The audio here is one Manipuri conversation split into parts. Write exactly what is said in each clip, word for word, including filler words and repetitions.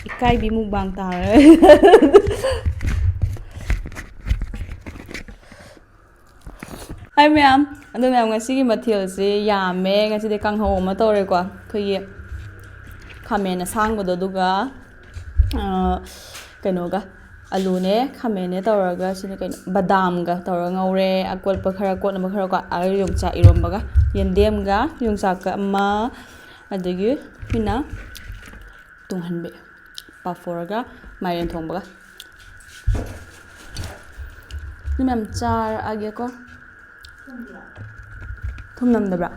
ꯏꯀꯥꯏꯕꯤ ꯃꯨꯛꯕꯥꯡ ꯇꯥꯔꯦ꯫ ꯍꯥꯏ ꯃꯌꯥꯝ, ꯑꯗꯨ ꯃꯌꯥꯝ, ꯉꯁꯤꯒꯤ ꯃꯊꯦꯜꯁꯤ ꯌꯥꯝꯃꯦ꯫ ꯉꯁꯤꯗꯤ ꯀꯥꯡꯍꯧ ꯑꯃ ꯇꯧꯔꯦꯀꯣ, ꯑꯩꯈꯣꯏꯒꯤ ꯈꯥꯃꯦꯟ ꯑꯁꯥꯡꯕꯗꯣ, ꯑꯗꯨꯒ ꯑ, ꯀꯩꯅꯣꯒ, ꯑꯂꯨꯅꯦ ꯈꯥꯃꯦꯟꯅꯦ ꯇꯧꯔꯒ, ꯁꯤꯅ ꯀꯩꯅꯣ, ꯕꯗꯥꯝꯒ ꯇꯧꯔꯒ ꯉꯧꯔꯦ꯫ ꯑꯀꯣꯠꯄ ꯈꯔ, ꯀꯣꯠꯅꯕ ꯈꯔ ꯀꯣ, ꯑꯗꯩ ꯌꯣꯡꯆꯥꯛ ꯏꯔꯣꯝꯕꯒ, ꯌꯦꯟꯗꯦꯝꯒ ꯌꯣꯡꯆꯥꯛꯀ ꯑꯃ, ꯑꯗꯒꯤ ꯁꯤꯅ ꯇꯨꯡꯍꯟꯕꯤ, ꯄꯥꯐꯣꯔꯒ ꯃꯥꯏꯔꯦꯟ ꯊꯣꯡꯕꯒ꯫ ꯑꯗꯨ ꯃꯌꯥꯝ ꯆꯥꯔꯛꯑꯒꯦꯀꯣ꯫ ꯊꯨꯝ ꯅꯝꯗꯕ꯭ꯔꯥ?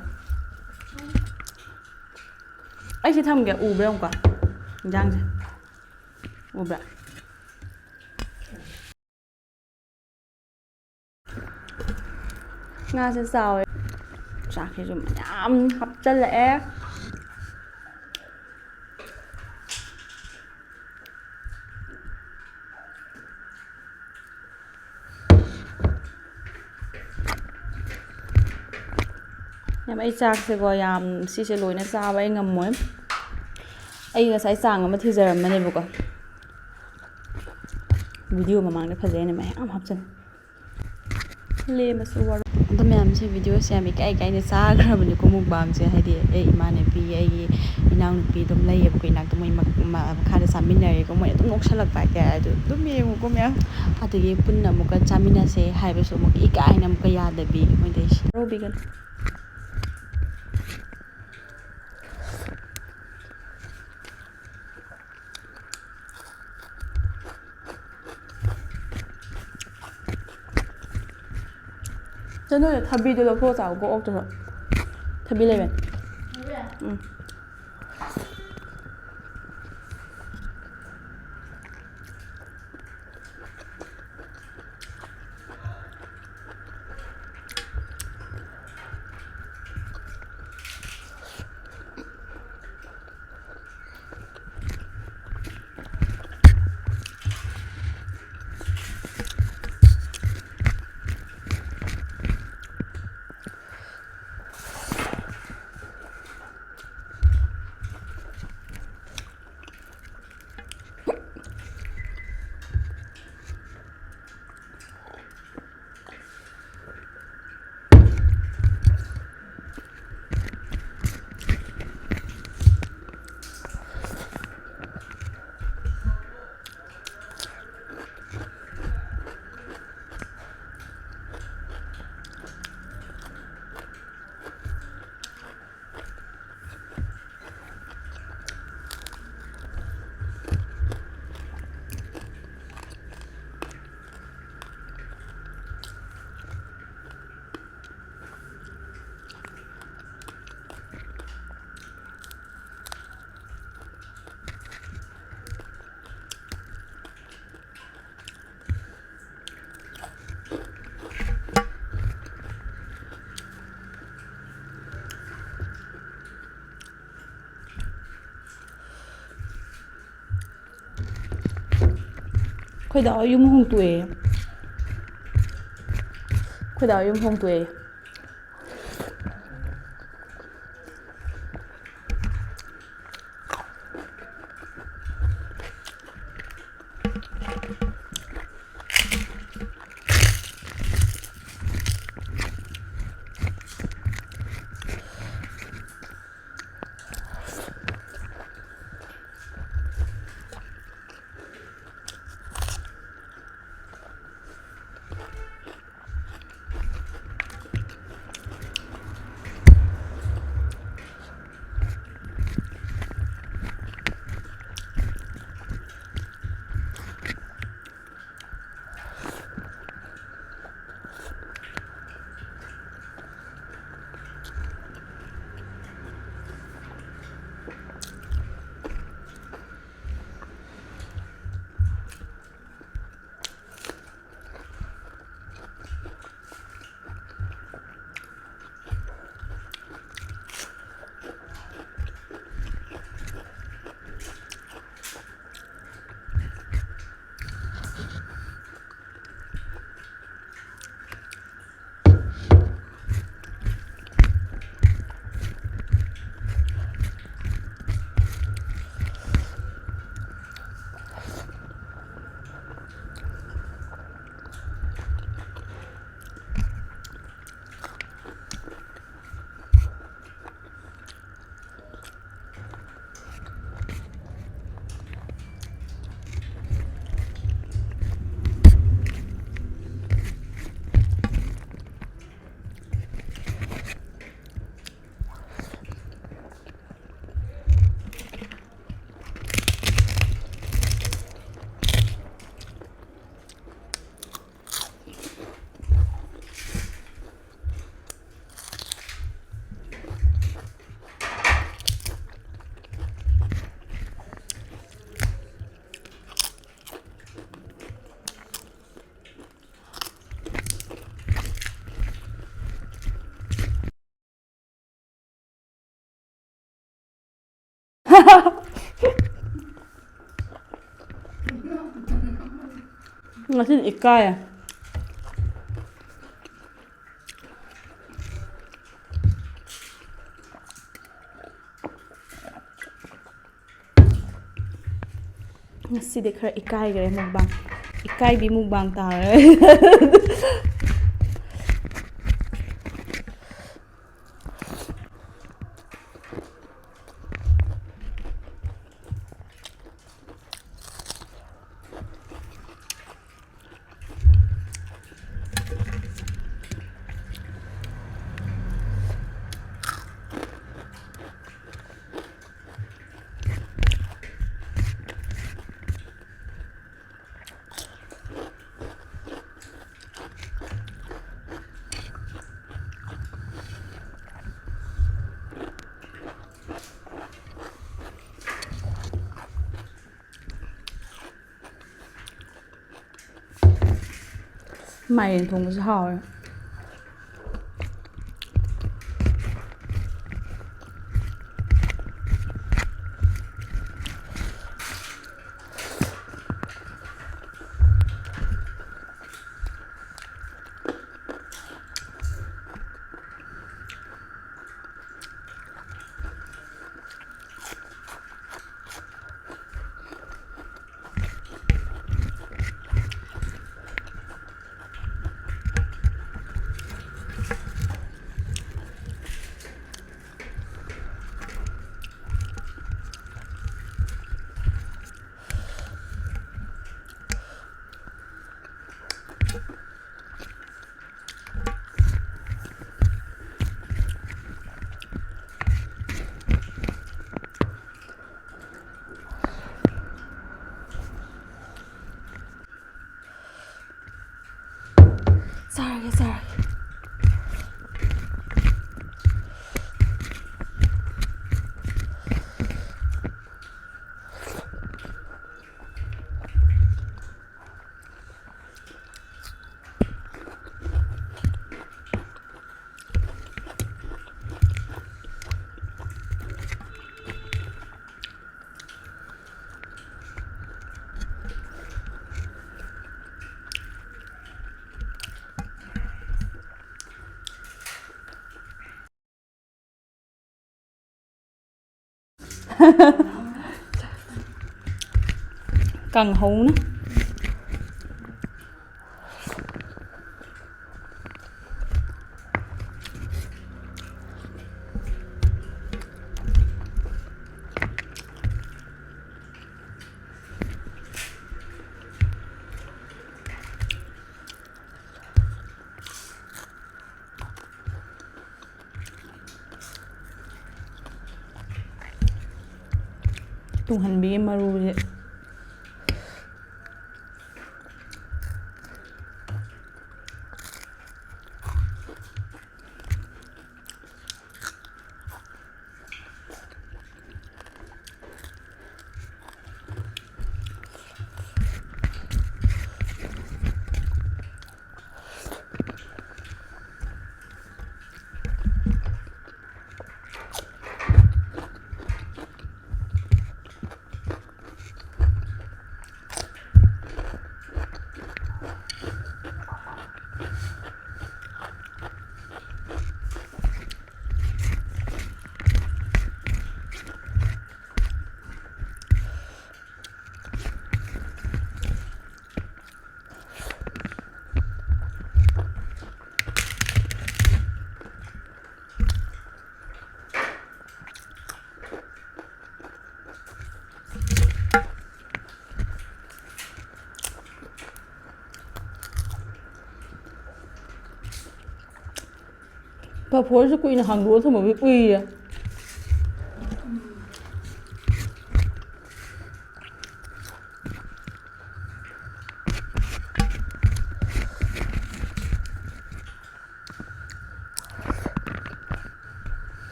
ꯑꯩ ꯁꯤ ꯊꯝꯒꯦ, ꯎꯕ꯭ꯔꯥ ꯌꯦꯡꯉꯨꯀꯣ ꯏꯟꯖꯥꯡꯁꯦ꯫ ꯎꯕ꯭ꯔꯥ? ꯉꯥꯁꯦ ꯆꯥꯎꯋꯦ꯫ ꯆꯥꯛꯁꯤꯁꯨ ꯃꯌꯥꯝ ꯍꯥꯞꯆꯜꯂꯛꯑꯦ꯫ ꯌꯥꯝ, ꯑꯩ ꯆꯥꯛꯁꯦꯀꯣ, ꯌꯥꯝ, ꯁꯤꯁꯦ ꯂꯣꯏꯅ ꯆꯥꯕ ꯑꯩ ꯉꯝꯃꯣꯏ꯫ ꯑꯩ ꯉꯁꯥꯏ ꯆꯥꯡ ꯑꯃ ꯊꯤꯖꯔꯝꯕꯅꯦꯕꯀꯣ꯫ ꯚꯤꯗꯤꯑꯣ ꯃꯃꯥꯡꯗ ꯐꯖꯩꯅ ꯃꯌꯥꯝ ꯍꯥꯞꯆꯤꯟ꯫ ꯂꯦꯝꯃꯁꯨ ꯋꯥꯔꯣ꯫ ꯑꯗꯣ ꯃꯌꯥꯝꯁꯦ, ꯚꯤꯗꯤꯑꯣꯁꯦ ꯌꯥꯝ ꯏꯀꯥꯏ ꯏꯀꯥꯏꯅ ꯆꯥꯈ꯭ꯔꯕꯅꯤꯀꯣ ꯃꯨꯛꯕꯥꯡꯁꯦ꯫ ꯍꯥꯏꯗꯤ ꯑꯩ ꯏꯃꯥꯟꯅꯕꯤ, ꯑꯩꯒꯤ ꯏꯅꯥꯎꯅꯨꯄꯤ ꯑꯗꯨꯝ ꯂꯩꯌꯦꯕꯀꯣ ꯏꯅꯥꯛꯇ, ꯃꯣꯏ ꯃꯛ-, ꯃ-, ꯃꯈꯥꯗ ꯆꯥꯃꯤꯟꯅꯔꯦꯀꯣ꯫ ꯃꯣꯏ ꯑꯗꯨꯝ ꯅꯣꯛꯁꯜꯂꯛꯄ ꯍꯥꯏꯇꯥꯔꯦ꯫ ꯑꯗꯨ ꯑꯗꯨꯝ ꯌꯦꯡꯉꯨꯀꯣ ꯃꯌꯥꯝ꯫ ꯑꯗꯒꯤ ꯄꯨꯟꯅ ꯑꯃꯨꯛꯀ ꯆꯥꯃꯤꯟꯅꯁꯦ ꯍꯥꯏꯕꯁꯨ ꯑꯃꯨꯛ ꯏꯀꯥꯏꯅ ꯑꯃꯨꯛꯀ ꯌꯥꯗꯕꯤ ꯃꯣꯏꯗꯩꯁꯦ꯫ ꯔꯣꯕꯤꯒꯅ꯫ ꯆꯅꯨꯗ ꯊꯕꯤꯗꯣ ꯂꯧꯊꯣꯛꯑ ꯆꯥꯎꯀꯣ, ꯑꯣꯛꯇꯨꯁꯨ꯫ ꯊꯕꯤ ꯂꯩꯕꯅꯤ꯫ ꯎꯝ꯫ ꯑꯩꯈꯣꯏꯗ ꯌꯨꯝ ꯍꯣꯡꯇꯣꯛꯑꯦ꯫ ꯑꯩꯈꯣꯏꯗ ꯌꯨꯝ ꯍꯣꯡꯇꯣꯛꯑꯦ꯫ ꯉꯁꯤꯗꯤ ꯏꯀꯥꯏꯌꯦ꯫ ꯉꯁꯤꯗꯤ ꯈꯔ ꯏꯀꯥꯏꯈ꯭ꯔꯦ ꯃꯨꯛꯕꯥꯡ꯫ ꯏꯀꯥꯏꯕꯤ ꯃꯨꯛꯕꯥꯡ ꯇꯥꯔꯦ꯫ ꯃꯥꯏꯔꯦꯟ ꯊꯣꯡꯕꯁꯨ ꯍꯥꯎꯋꯦ꯫ ꯀꯥꯡꯍꯧꯅ꯫ ꯇꯨꯡꯍꯟꯕꯤꯒꯤ ꯃꯔꯨꯁꯦ꯫ ꯄꯥꯐꯣꯔꯁꯨ ꯀꯨꯏꯅ ꯍꯥꯡꯗꯣꯛꯑ ꯊꯝꯃꯝꯃꯤ, ꯎꯏꯔꯦ꯫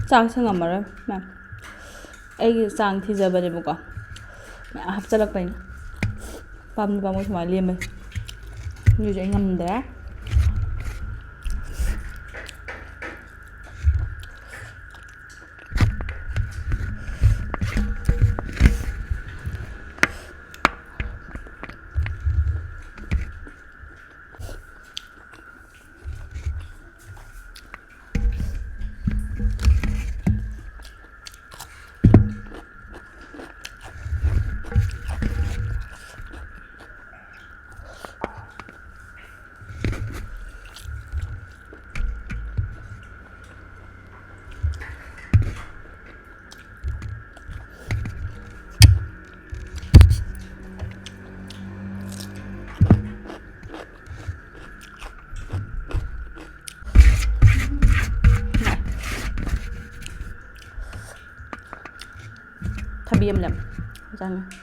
ꯆꯥꯛꯁꯦ ꯉꯝꯃꯔꯣꯏ ꯃꯌꯥꯝ꯫ ꯑꯩꯒꯤ ꯆꯥꯡ ꯊꯤꯖꯕꯅꯦꯕꯀꯣ, ꯃꯌꯥꯝ ꯍꯥꯞꯆꯤꯜꯂꯛꯄꯅꯤꯅ꯫ ꯄꯥꯝꯗꯤ ꯄꯥꯝꯃꯣꯏ ꯁꯨꯃꯥꯏꯅ ꯂꯦꯝꯕꯅꯤ꯫ ꯑꯗꯨꯁꯨ ꯑꯩ ꯉꯝꯗ꯭ꯔꯦ꯫ ꯊꯕꯤ ꯑꯃ ꯂꯩꯔꯝꯃꯦ꯫ ꯆꯥꯅꯤꯡꯉꯦ꯫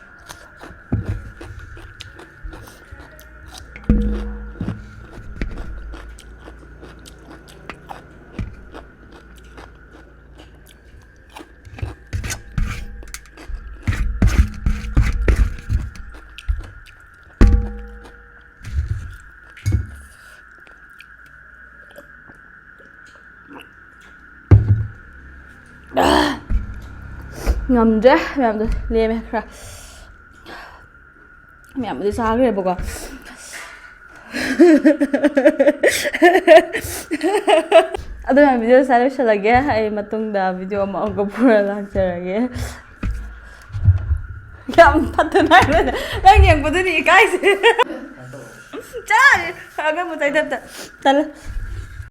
ꯉꯝꯗ꯭ꯔꯦ, ꯃꯌꯥꯝꯗꯣ ꯂꯦꯝꯃꯦ ꯈꯔ꯫ ꯃꯌꯥꯝꯕꯨꯗꯤ ꯆꯥꯈ꯭ꯔꯦꯕꯀꯣ꯫ ꯑꯗꯨꯅ ꯚꯤꯗꯤꯑꯣ ꯁ꯭ꯋꯥꯏ ꯂꯣꯏꯁꯤꯜꯂꯒꯦ꯫ ꯑꯩ ꯃꯇꯨꯡꯗ ꯚꯤꯗꯤꯑꯣ ꯑꯃ ꯑꯃꯨꯛꯀ ꯄꯨꯔ ꯂꯥꯛꯆꯔꯒꯦ꯫ ꯌꯥꯝ ꯐꯠꯇꯅ ꯍꯥꯏꯕꯗ ꯅꯪ ꯌꯦꯡꯕꯗꯨꯅꯤ ꯏꯀꯥꯏꯁꯦ꯫ ꯆꯥꯔꯦ ꯑꯉꯥꯡ ꯃꯆꯥꯏ ꯇꯥꯏꯞꯇ꯫ ꯇꯜꯂꯦ꯫